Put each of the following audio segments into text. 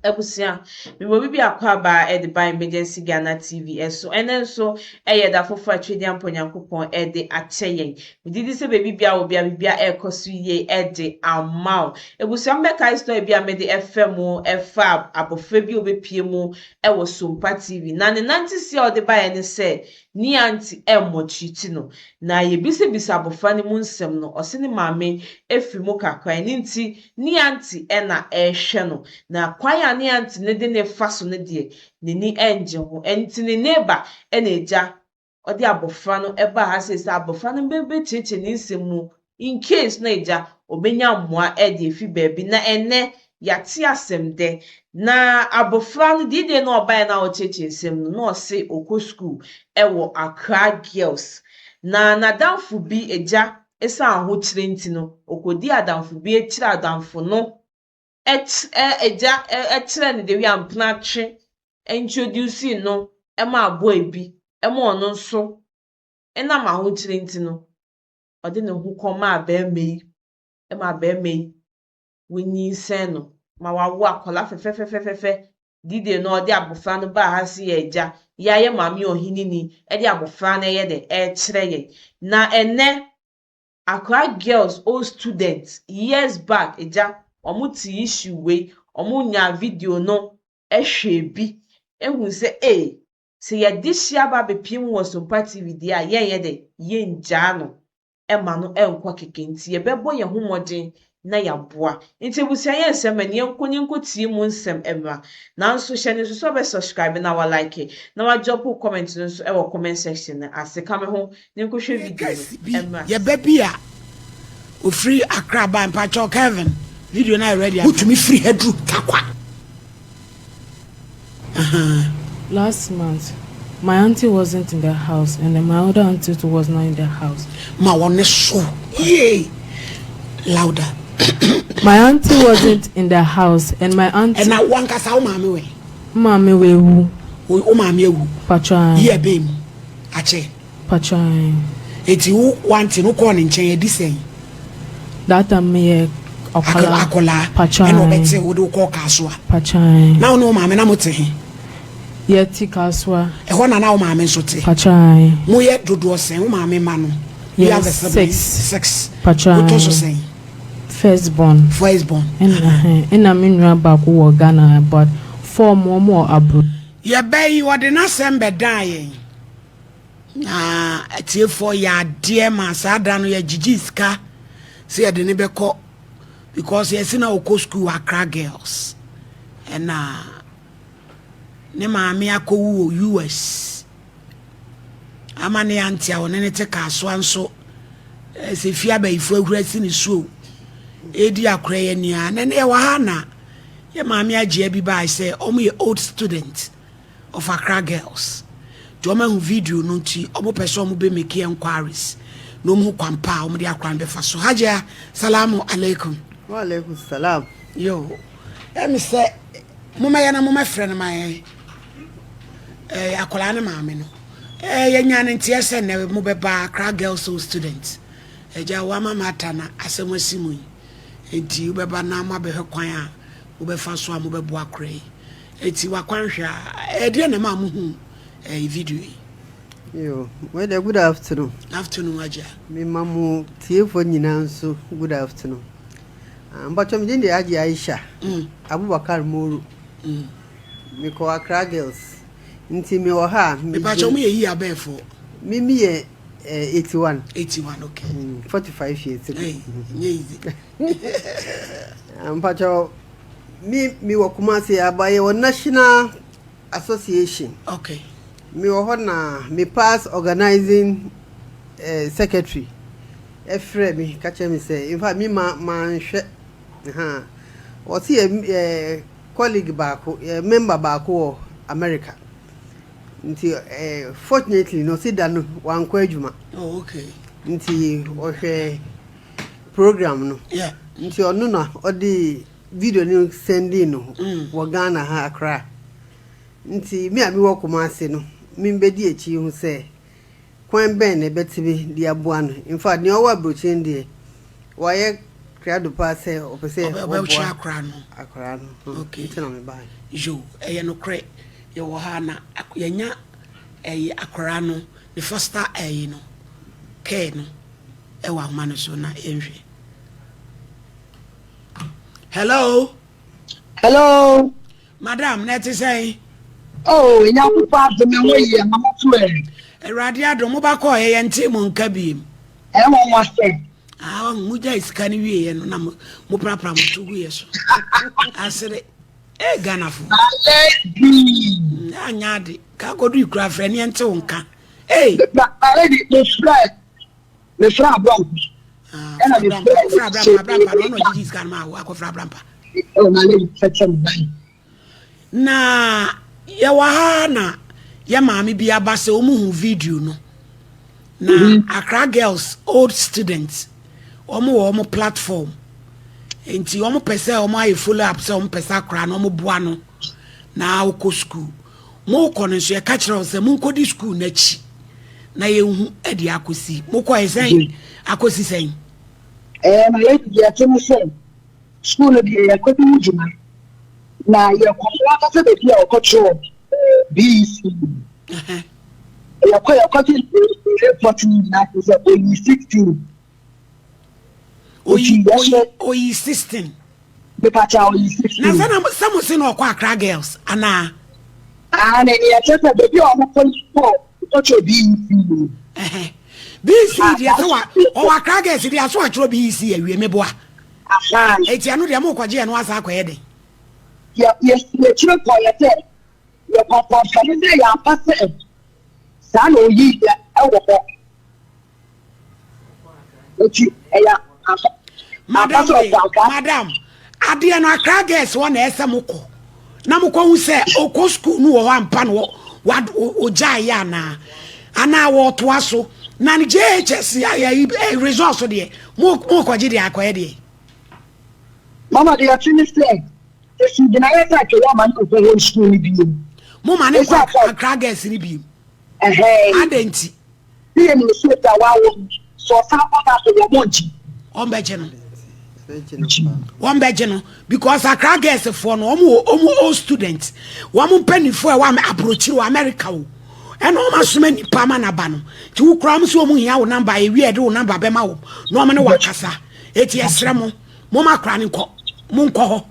Abusua, mewɔ obi biako aba de ba Emergency Ghana TV so. Ɛnnɛ nso yɛ da foforɔ a Twedeampɔ Nyankopɔn de akyɛ yɛn. Megye di sɛ baabi biara wɔ bia biribiara ɛrekɔ so yie de ama wo. Abusua, mobɛkae story bi a mede ɛfɛ mu ɛfa abɔfra bi a ɔbɛpie mu wɔ Sompa TV. Na ne nantesi a ɔde baeɛ ne sɛ ne aunty ɛmmɔtreat no. Na yɛbisabisa abɔfra no mu nsɛm no, ɔse ne maame afiri mu kakra. Ɛno nti ne aunty na ɛrehwɛ no. Na kwan a ne aunty no de ne fa so no deɛ, n'ani ngye ho. Ɛnti ne neighbor na agya ɔde abɔfra no baa ha sei sɛ abɔfra no bɛkyerɛkyerɛ ne nsɛm mu in case na agya ɔbɛnya mmoa de afi baabi. Na ɛnnɛ yɛate asɛm dɛ. Na abɔfra no deɛ na ɔbaeɛ na ɔkyerɛkyerɛ nsɛm no, na ɔse ɔkɔ school ɛwɔ Accra Girls. Na n'adamfo bi agya ɛsiane ahokyere nti no, ɔkɔdi adamfo bi akyire. Adamfo no agya ɛkyerɛ no the way a mpena twe, introduce no ma boy bi ma ɔno nso ɛnam ahokyere nti no, ɔde ne ho kɔmaa barima yi ma barima yi wanyinsɛn no ma wawo akwadaa fɛfɛɛfɛfɛfɛ. Dide no ɔde abɔfra no baa ha se yɛ agya yɛayɛ maame ɔheneni de abɔfra no ɛyɛ dɛ ɛrekyerɛ yɛn. Na ɛnnɛ Accra Girls old students years back agya wɔn te issue wei, wɔn nya video no hwɛ bi ehu sɛ ee sɛ yɛde hyia aba abɛpie mu wɔ Sompa TV deɛ a, yɛnyɛ dɛ yɛngyaa no ɛma no ɛnkɔ kɛkɛ, nti yɛbɛbɔ yɛn ho mmɔden na yɛaboa. Nti abusua, yɛn nsɛm ani yɛnkɔ ne yɛnkɔ tie mu nsɛm mmra. Nanso hyɛ no nso sɛ ɔbɛ subscribe na wa like na wa drop comment no nso ɛwɔ comment section no ase. Ka me ho ne nkɔhwɛ video no mmra. Yɛbɛ bi a ofiri Accra ba. Mpakyɛw Kevin, video na yɛ ready? Wotumi firi ha duru Takwa? Last month, my auntie wasn't in the house, and then my other auntie too was not in the house. Ma wɔne so yie, louder. My auntie wasn't in the house, and my auntie. Ɛna wankasa wo maame wɛ? Maame wewu. Wo maame ewu? Patron. Yi ɛbɛn mu akyɛ? Patron. Eti wo wante no kɔɔ ne nkyɛn edi sɛn? That time me yɛ ɔkɔla. Akɔlaa. Patron. Ɛna ɔbɛte wo de wo kɔɔ Kasoa? Patron. Na wo ne wo maame na mo te he? Yɛte Kasoa. Ɛhɔ na wo maame nso te? Patron. Moyɛ dodoɔ sɛn, wo maame ma no? You Yɛ have a sibling? Six. Six. Patron. Wotɔ so sɛn? First born. First born. Ɛna me nua baako wɔ Ghana, but four mo ɔmo wɔ abro. Yɛbɛ yi wɔde n'asɛm bɛdaa yɛn na atiefoɔ yɛ adeɛ ma saa da no yɛgyegye sika sɛ yɛde ne bɛkɔ because yɛsi na ɔkɔ school Accra Girls, ɛna ne maame akɔwu wɔ US ama ne auntie a ɔne ne te Kaasoa nso sɛ fie abayifo ahura si ne suo edi akora yɛ nia na ne yɛwɔ ha na yɛ maame agyea bi baa sɛ ɔmo yɛ old student of Accra Girls, nti ɔmo ahu video no, nti ɔmo pɛ sɛ ɔmo bɛ make enquiries na ɔmo hu kwan pa a ɔmo de akora no bɛfa so. Hajia, salamu alaikum. Wa alaikum salam. Yo, ɛmi sɛ momɛyɛ na momɛfrɛ no ma yɛn akwadaa ne maame no yɛnya ne nteɛ sɛ nnɛ mobɛba Accra Girls old student. Agya wama mata na asɛm asi mu yi, nti wobɛba na moabɛhwɛ kwan a wobɛfa so a mobɛboa akora yi. Eti wakwan hwɛ a ɛdeɛ na ma mohu video yi? Yo, well, good afternoon. Afternoon, agya. Me ma mo tiefoɔ nyinaa nso good afternoon. Ah, mpatwɔ, me din de Agye Aisha Abubakar Moro. Mekɔ Accra Girls. Nti mewɔ ha a Mepakyɛ, mo yɛ yi abɛɛfoɔ? Me yɛ 81. 81, okay. 45 years ago. Hey, nyɛ easy. Ah, mpatwɔ, me mewɔ Kumasi aba, yɛwɔ National Association. Mewɔ hɔ na me past organizing secretary ɛfrɛ me ka kyerɛ me sɛ, in fact, me ma manhwɛ ha, ɔsi yɛ colleague baako, yɛ member baako wɔ America, nti fortunately no ɔsi da no wankɔ adwuma. Nti ɔhwɛ program no. Nti ɔno na ɔde video no sending no wɔ Ghana ha, Accra. Nti me a mewɔ Kumasi no, me mbɛdi akyi ho sɛ kwan bɛn na ɛbɛtumi de aboa no. In fact, nea ɔwɔ aburokyire no deɛ, wayɛ Krado paa sɛ ɔpɛ sɛ ɔbɛkyerɛ akora no. Akora no. Okay. Nti na mebaeɛ. Yo, ɛyɛ nokorɛ. Yɛwɔ ha na yɛnya ɛyi akora no ne foster ɛyi no care no ɛwɔ ahoma no so na yɛnhwɛ. Hello. Hello. Madam, na ɛte sɛn? Oh, Nyankopɔn adom ɛho yɛ mama to ɛ. Awurade adom, mo ba kɔɔ yɛ yɛn te mo nka biem. Ɛwɔ nwa sɛ. Ah, mo gya sika no wie yɛ no na mo mo prapra mo to gu yɛ so. Asere. Eh, Ghana fo. Lady. Mm, anya ade. Ka kodu ikura frɛ ne yɛn te wo nka. Hey. Na lady, me frɛ. Me frɛ abrampa. Ah, ɛna me frɛ frɛ abrampa abrampa no ɔno ɔgyegye sika no ma wo akɔfrɛ abrampa. Oh, na lady fɛkyɛ me ban. Na yɛwɔ ha na yɛ maame bi aba sɛ wɔn hu video no. Na mm -hmm. Accra girls old students wɔn wɔ wɔn platform nti wɔn pɛ sɛ wɔn ayɛ follow up sɛ wɔn pɛ sɛ akora no wɔn boa no na ɔkɔ school. Mokɔ no nso yɛka kyerɛ wɔn sɛ monkɔdi sukuu no akyi na yɛnhu ɛde akɔsi. Mokɔɛ sɛn? Akɔsi sɛn? Ɛɛ na yɛn deɛ ɛte ne sɛ sukuu no deɛ yɛkɔdi ho dwuma na yɛkɔ so ankasa baabi a wɔkɔtwerɛ BEC no. Yɛkɔ yɛkɔgye report no nyinaa kyerɛ sɛ oyi 16. Oyi oyi oyi 16. Mepakyɛ oyi 16. Na sɛ na sɛ mo se na ɔkɔ Accra Girls anaa? Ah, na nea ɛkyerɛ sɛ baabi a wɔkɔ kɔ kɔtwerɛ BEC no. BEC deɛ sɛ wa ɔwɔ Accra Girls deɛ aso atwerɛ BEC awie meboa. Eti ɛno deɛ mo kɔgye ɛno asa akɔyɛ den. Yɛ yɛ yɛkyerɛ kɔ yɛ sɛ yɛkɔ kɔnfɛne sɛ yɛampa sɛ saa na oyi yɛ ɛwɔ hɔ. Eti ɛyɛ ampa Madam wei, madam, adeɛ no Accra girls hɔ na ɛsɛ mo kɔ na mo kɔ hu sɛ ɔkɔ school no wɔ hɔ ampa no wɔ ɔgyae yɛ anaa anaa wɔtoa so na ne JHS ayɛ eh, results deɛ mo mo kɔgye deɛ akɔyɛ deɛ. Mama deɛ ɛte ne sɛ esi gyinaeɛ sɛ atwɛyɛ ama ne nkɔ hɔ school no bio. Mo ma ne nkɔ Accra girls no bio. Ɛhɛn. Adɛn nti? Ne yɛ nim sɛ da wawo no sɛ ɔsan kɔ na sɛ wɔn ngye. Wɔn bɛgye no. Wɔn bɛgye no because Accra girls foɔ no wɔn wɔ wɔn old student wɔn mpanimfoɔ a ɛwɔ aburokyiri wɔ America o ɛna wɔn asoma nipa ama n'aba no ti wo kura wɔn sɛ wɔn hia wo namba ewi ɛde wo namba bɛma wɔn na wɔn ne wɔ akasa eti ɛsrɛ mo mo ma akora no nkɔ mo nkɔ hɔ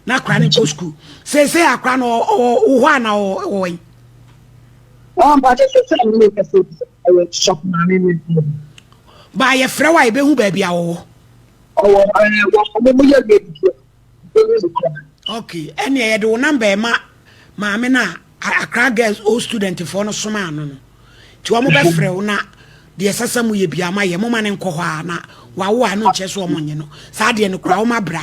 na akora no nkɔ sukuu seesei akora no ɔwɔ hɔ a na ɔwɔ yi. Ɔɔ mpakyɛ sɛ sɛ me meka sɛ ɛyɛ shop maame me nso. Ba yɛfrɛ wo a yɛbɛhu baabi a wɔwɔ. Ɔwɔ ɛɛ wɔ ɔmo mo yɛ ready deɛ bɛhu no koraa. Ok ɛneɛ yɛde wo number ɛma maame no a Accra girls old student foɔ no somaa no no nti wɔn bɛfrɛ wo na deɛ ɛsɛ sɛ moyɛ biara moayɛ moma no nkɔ hɔ a na wawo a ɛno nkyerɛ sɛ wɔn nye no saa deɛ no koraa wɔn abra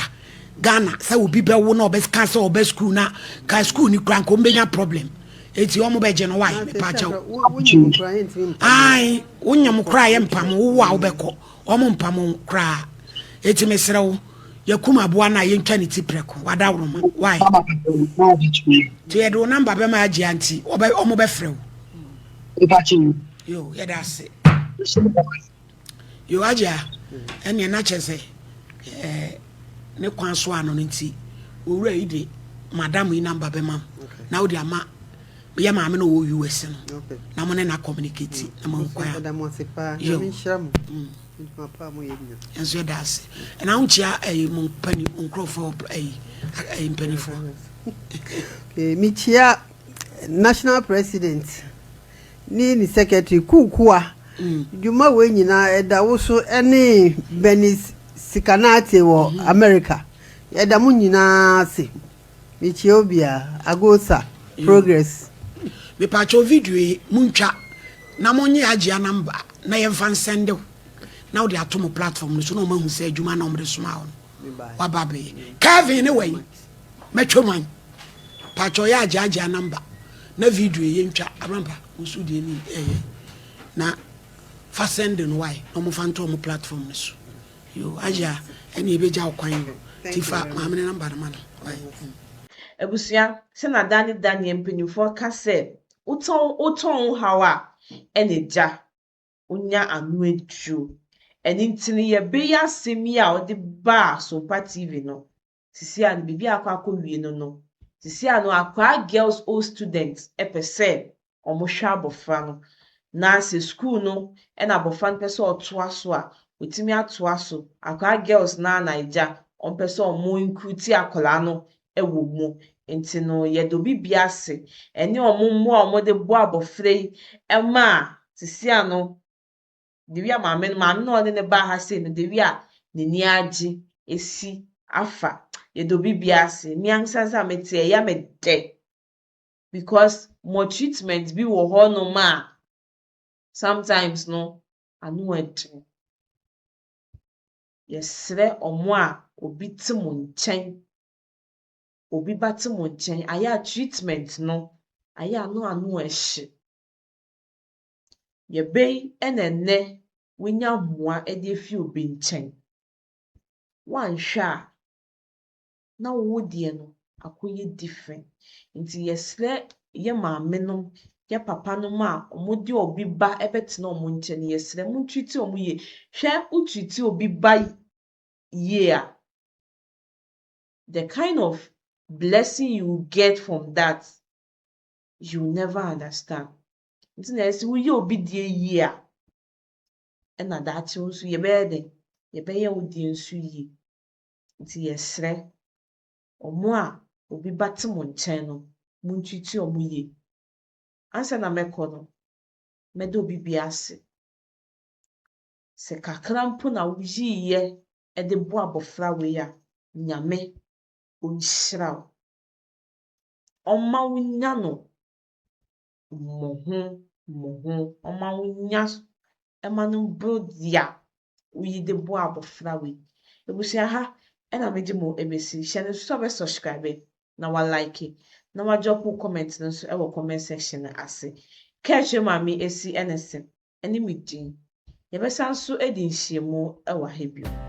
Ghana sɛ obi bɛwo na ɔbɛka sɛ ɔbɛ school na ka school ni koraa nka wɔn bɛnya problem eti wɔn bɛgye no wae mepa kyɛw ae wonyam koraa yɛ mpam wowo a wobɛkɔ wɔn mpam koraa eti mesrɛ wo yɛkum aboa no a yɛntwa ne ti prɛko wadaworoma wae nti yɛde wo namba bɛma agye anti wɔn bɛfrɛ wo yo yɛda ase Yo agya, ɛneɛ na kyerɛ sɛ ɛɛ ne kwan so ano no nti owura yi de madam yi namba bɛma m na wode ama yɛ maame no wɔ US no na mo ne na communicate mm. na mo kwan a yo mm. nso yɛda ase ɛna wonkyia ɛyi mo mpani nkurɔfoɔ ɛyi ɛyi mpanifoɔ mekyia national president ne ne secretary Kuukua dwuma wei nyinaa ɛda wo so ɛne Bernice Sikanate wɔ America yɛda mo nyinaa ase mekyia obia Agosa progress. Mepakyɛw video yi montwa na monye Agyea number na yɛmfa nsɛnde wo na wode ato mo platform no so na wɔahu sɛ adwuma na wɔde somaa wo no waba abɛyɛ. Kevin ne wɛn? Mɛtwa mu an. Pakyɛw yɛ Agyea Agyea number na video yi yɛntwa Abrampa wo nso deɛ ni ɛyɛ na fa sɛnde no wae na wɔmfa nto wɔn platform no so. Yo Agyea ɛne yɛbɛgya wo kwan o ti fa maame ne number no ma no wae. Abusua, sɛ na da ne da neɛ mpanyinfoɔ ka sɛ wotɔn wotɔn wo haw a ɛna gya wonya ano aduro. Ɛno nti no yɛbɛyi asɛm yi a ɔde baa Sompa TV no, sisi a no biribi akɔ akɔwie no no, sisi a no Accra Girls Old Students pɛ sɛ wɔhwɛ abɔfra no, na sɛ sukuu no na abɔfra no pɛ sɛ ɔtoa so a, watumi atoa so. Accra Girls no ara na agya wɔpɛ sɛ wɔn include akwadaa no wɔ mu. Nti no yɛda obi biara ase ɛne wɔn mmoa a wɔde boa abɔfra yi ma sisi a no Dewi a maame no maame no a ɔne no baa ha sei no Dewi a n'ani agye esi afa. Yɛda obi biara ase. Me ankasa nso a mete ɛyɛ me dɛ because mo treatment bi wɔ hɔnom a sometimes no ano ɛden. Yɛsrɛ ɔmo a obi te mo nkyɛn, obi ba te mo nkyɛn, ayɛ a treatment no ayɛ a no ano ɛhye. Yɛbɛyi na nnɛ woanya mmoa de afi obi nkyɛn. Woanhwɛ a, na wo deɛ no akɔyɛ different. Nti yɛsrɛ yɛ maamenom, yɛ papanom a wɔde obi ba bɛtena wɔn nkyɛn no, yɛsrɛ mo ntreat wɔn yie. Hwɛ, wo treat obi ba yie a, the kind of blessing you get from that, you never understand. Nti na ɛsɛ woyɛ obi deɛ yie a, ɛna daakye wo nso yɛbɛyɛ dɛn? Yɛbɛyɛ wo deɛ nso yie. Nti yɛsrɛ, ɔmo a obi ba te mo nkyɛn no, montreat ɔmo yie. Ansa na mɛkɔ no, mɛda obi biara ase. Sɛ kakra mpo na woyiiɛ de boa abɔfra wei a, Nyame ɔnhyira wo. Ɔmma wo nya no mmɔho mmɔho. Ɔmma wo nya ma no mboro dea woyi de boa abɔfra wei. Abusua ha ɛna megye mo ebesi. Hyɛ no nso sɛ wobɛ subscribe na wa like na wa drop wo comment no nso ɛwɔ comment section no ase. Kɛkyerɛ maame esi ɛne se ɛne me din. Yɛbɛsan so adi nhyiamu ɛwɔ ha bio.